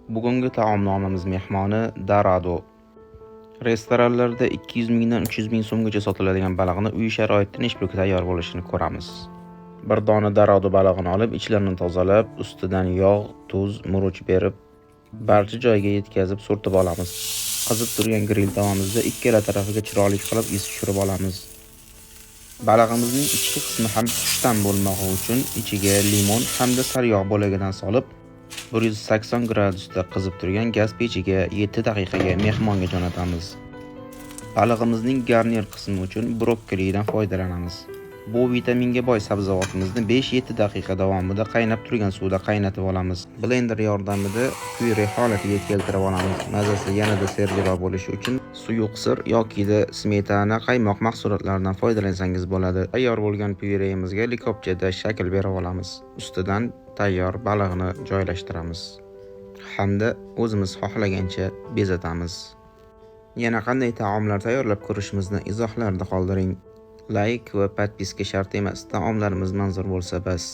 Bugungi taomnomamiz mehmoni dorado. Restoranlarda 200 mingdan 300 ming so'mgacha sotiladigan baliqni uy sharoitida necha pulga tayyor bo'lishini ko'ramiz. Bir dona dorado balig'ini olib, ichlarini tozalab, ustidan yog', tuz, murch berib, barcha joyga yetkazib surtib olamiz. Qizib turgan grill tavamizda ikkala tarafiga chiroyli qilib iz tushirib olamiz. Balig'imizning ichki qismi ham xushta'm bo'lmog'i uchun ichiga limon hamda sariyog' bo'lagidan solib, 180 gradusda qizib turgan gaz pechiga 7 daqiqaga mehmonga jo'natamiz. Balig'imizning garnir qismi uchun brokkolidan foydalanamiz. Bu vitaminga boy sabzavotimizni 5-7 daqiqa davomida qaynab turgan suvda qaynatib olamiz. Blender yordamida pyure holatiga keltirib olamiz. Mazasi yanada serjiroq bo'lishi uchun suyuq sir yokida smetana, qaymoq mahsulotlaridan foydalansangiz bo'ladi. Tayyor bo'lgan pyuremizga likopchada shakl berib olamiz. Ustidan tayyor balig'ni joylashtiramiz hamda o'zimiz xohlagancha bezatamiz. Yana qanday taomlar tayyorlab ko'rishimizni izohlarda qoldiring. Like va подписка shart emas. Taomlarimiz manzur bo'lsa bas.